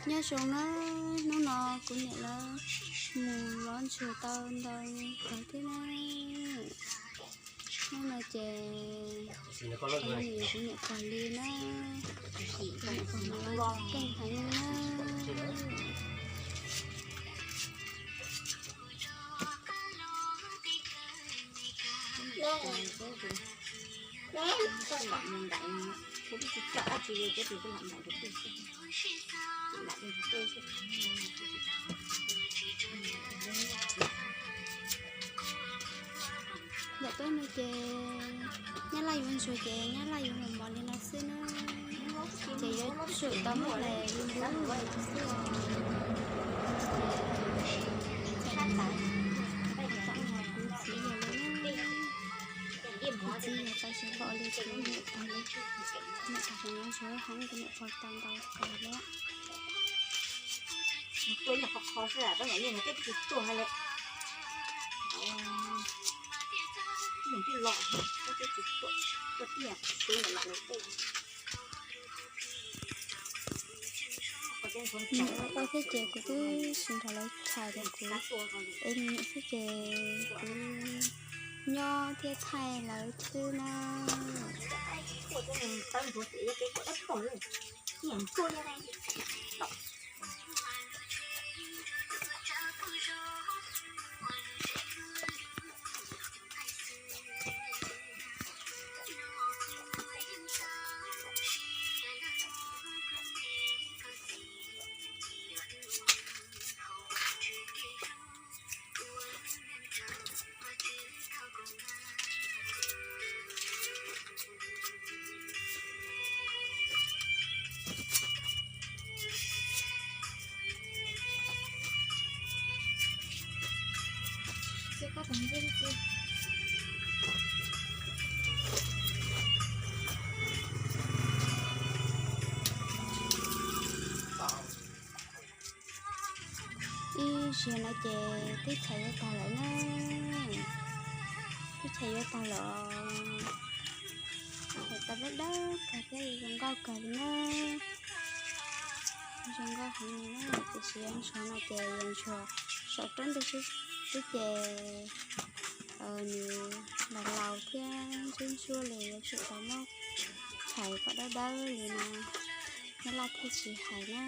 Nyob zoo na, hnub no kuv niam lawv mus lov ntsuag tau ntau kawg thiab na. Hnub no ces kuv niam pog li na, kuv niam pog mus lov ntsuag keej heev na. Ntawm peb no ces nyab laj yuav ntsuag ces nyab laj yuav mos mos li no xwb na. Ces yuav tsum tau muab hlais li no xwb. Kuv txiv yog li, kuv txiv yog tau siv hlo li kuv niam pog li. Niam pog ntsuag heev, kuv niam pog tau ntau kawg li. Tuaj ib qho qho xwb, tab sis yeej tsis tuaj li. Tij los, tij los, tij los. Niam tau thiab ces kuv twb tsis nrog lawv tham tias kuv es niam xwb ces kuv nyob thiab thaij lawv xwb na. Ib zaug no ces twb txhais yuav tag lawm na, twb txhais yuav tag lawm. Txhais tau dawb dawb kawg thiab zoo nkauj kawg li na. Zoo nkauj heev li na, tiam sis yuav ntsuag no ces yuav ntsuag saum roob ntug xwb ces nws laus laus thiab ntsuab ntsuab li yuav tsum tau muab txhais kom dawb dawb li no, nyab laj thiaj tsis hais na.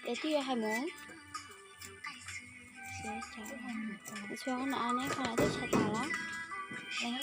Es twb yuav hais mus, xyov no neb qhov no twb txhais tas lawm. Ces ib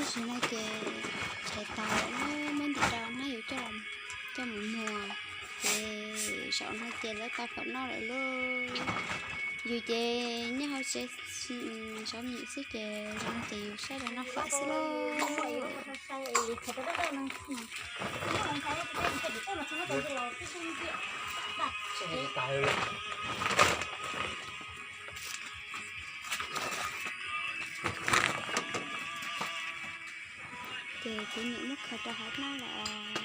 zaug no ces txhais tas lawm na, muab ntim rau na, yuav coj mus muag. Ces zaum no ces lawv tau fawm noj lawm lauj. Yus ces nyob hauv tsev saum me nyuam xwb ces zaum no ces yus saib rau noj fawm xwb lauj. Ces kuv niam muab khaws rau hauv hnab lawm os. Kuv niam muab khaws rau hauv hnab ces, ces kuv niam tau fawm noj lawm.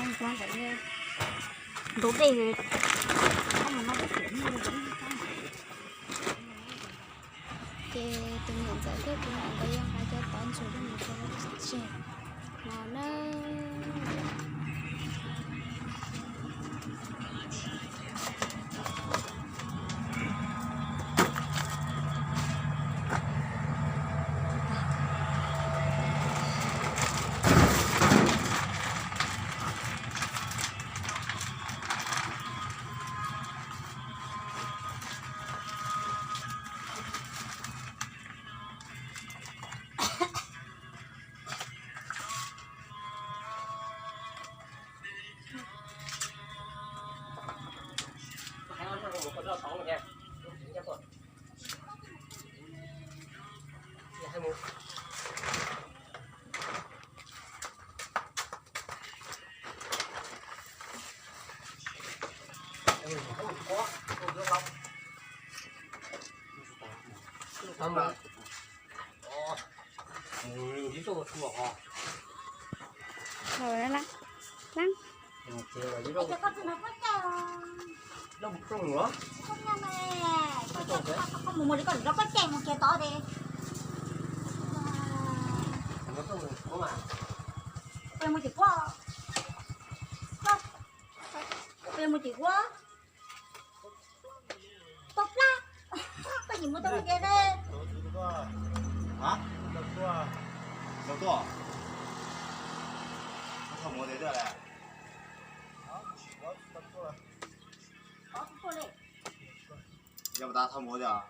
Ntxuav ntawm ntug dej, ces tus niam ntxawm thiab tus niam nkawd yuav nqa cov tov ntsuag rau mus rau lub tsev no na. Mus mus li koj nrog koj ceg mus kiag tod ces. Mus tim kuab. Mus tim kuab. Tau plab. Koj tsis mus tau ua ke ne. Hab, tau tuaj. Tau mus tiag tiag lawm. Yog puas tas tau mus tiag.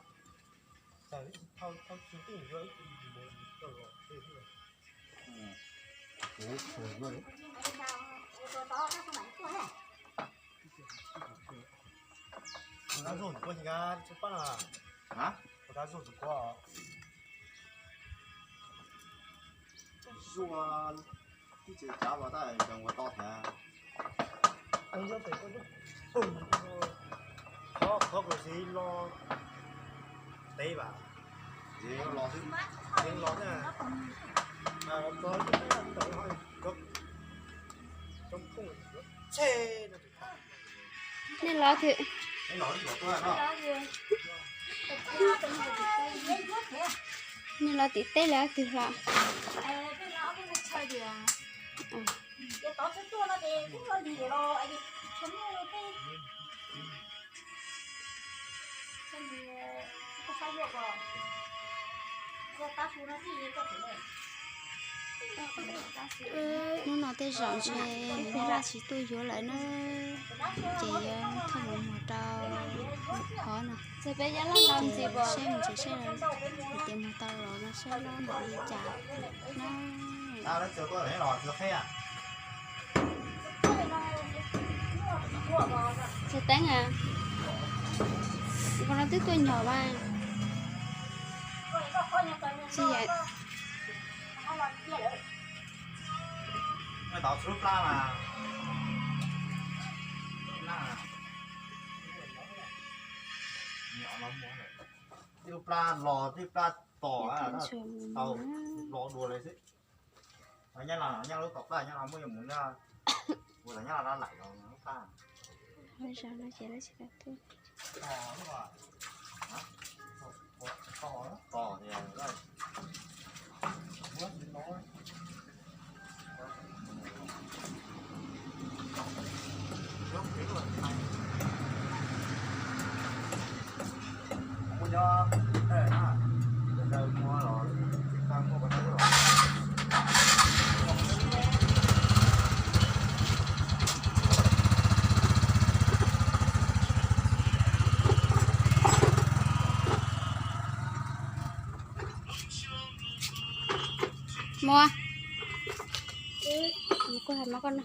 Ua dab zog tus kuab, ua dab zog tus kuab. Zuaj ib ce cav mas tab nkees ua tau thiab. Qhov qhov kuv siv los teb vas, los xwb, los xwb. Nej los twg? Nej los tim teb los twg los? Hnub no tej zaum ntshe Nplog Laj tsis tuaj yuav lawm na, ces yuav thauj mus muag rau qhov no. Ces saib mus ces saib hais tias muag tau los no saib loj npaum li cas na. Txiv Teeb a, ua no twb tuaj nyom mas. Tsis yam. Tej plab los tej plab tom tau los dua li xwb. Nyab Laj, nyab lub tom plab nyab Laj muaj yuav mus na, ua tom nyab Laj laj lawm lub plab. Muab, kuv hais mas koj no.